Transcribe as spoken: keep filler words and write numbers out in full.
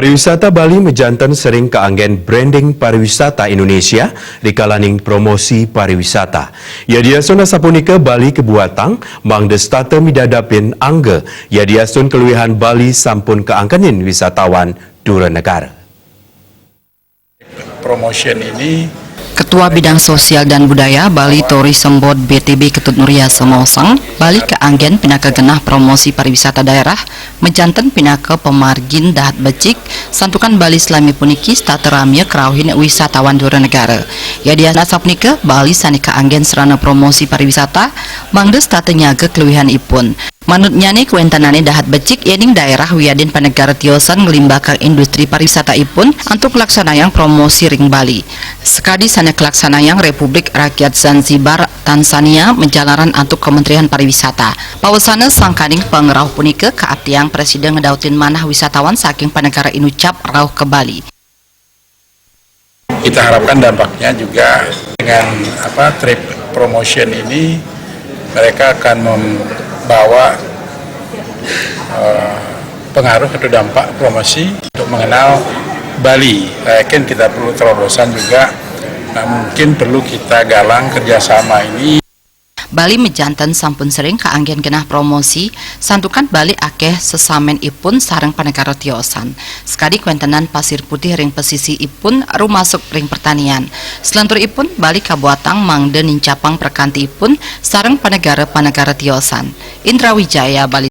Pariwisata Bali majanten sering kaanggén branding pariwisata Indonesia rikalaning promosi pariwisata. Yadiastun asapunika Bali kabuatang mangda setata midadapin angga yadiastun kaluihan Bali sampun kaangkenin wisatawan dura negara. Promotion ini Ketua Bidang Sosial dan Budaya Bali Tourism Board B T B Ketut Nuriasa maosang, Bali kaanggén pinaka genah promosi pariwisata daerah, majanten pinaka pamargin dahat becik, santukan Bali salami puniki setata ramia karauhin wisatawan dura negara. Yadiastun asapunika, Bali sané kaanggén sarana promosi pariwisata, mangda setata nyaga kaluihanipun. Manutnyané, kawéntenané dahat becik yéning daerah wiadin panegara tiosan nglimbakang industri pariwisataipun antuk nglaksanayang promosi ring Bali. Sakadi sané kalaksanayang Republik Rakyat Zanzibar, Tanzania, majalaran antuk Kementerian Pariwisata. Pawesana sangkaning pangrauh punika kaaptiang prasida ngedautin manah wisatawan saking panegara inucap rauh ka Bali. Kita harapkan dampaknya juga dengan apa trip promotion ini mereka akan membawa eh, pengaruh atau dampak promosi untuk mengenal Bali. Saya yakin kita perlu terobosan juga. Nah, mungkin perlu kita galang kerjasama ini. Bali majanten sampun sering kaanggén genah promosi, santukan Bali akéh sesaménipun sareng panegara tiosan. Sakadi kawéntenan pasir putih ring pesisiipun rumasuk ring pertanian. Salanturipun, Bali kabuatang mangda nincapang prakantiipun sareng panegara-panegara tiosan. Indra Wijaya, Bali.